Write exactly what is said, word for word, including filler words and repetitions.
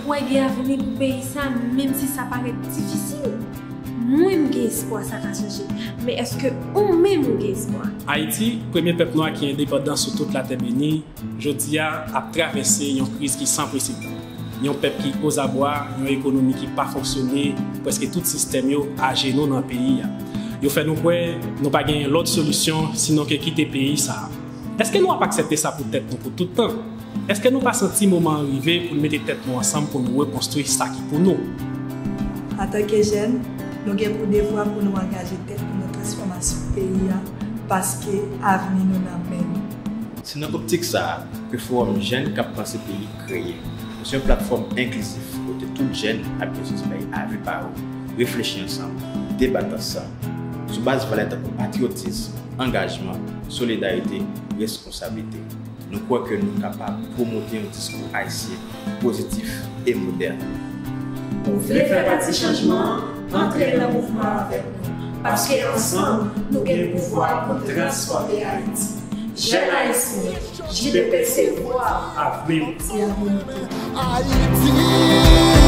Wè gen avni pou peyi sa, menm si sa parèt difisil. Mwen, m gen espwa sa ka chanje. Men èske ou menm ou gen espwa? Ayiti, premye pèp nwa ki endepandan sou tout latè beni, jodi a ap travèse yon kriz ki san presedan. Yon pèp ki ozabwa, yon ekonomi ki pa fonksyone, prèske tout sistèm yo ajenou nan peyi a. Yo fè nou kwè nou pa genyen lòt solisyon sinon ke kite peyi sa a. Èske nou ap aksepte sa pou tèt nou pou tout tan? Èske nou pa santi moman an rive pou n mete tèt nou ansanm pou nou rekonstwi sa ki pou nou? Antanke jèn, nou gen pou devwa pou nou angaje tèt nou nan transfòmasyon peyi a, paske avni nou nan men nou. Se nan optik sa a ke Fowòm Jèn k ap Panse Peyi kreye. Nou se yon platfòm enklizif kote tout jèn ap gen chans bay avi pa yo, reflechi ansanm, debat ansanm, sou baz valè tankou patriyotis, angajman, solidarite, reskonsablite. Nou kwè ke nou kapab pwomote yon diskou ayisyen pozitif e modèn. Ou vle fè pati chanjman an? Antre nan mouvman avèk nou, paske ansanm, nou gen pouvwa pou transfòme Ayiti. Jèn Ayisyen, J D P se vwa. Avni. Se avni nou tou. Ayiti.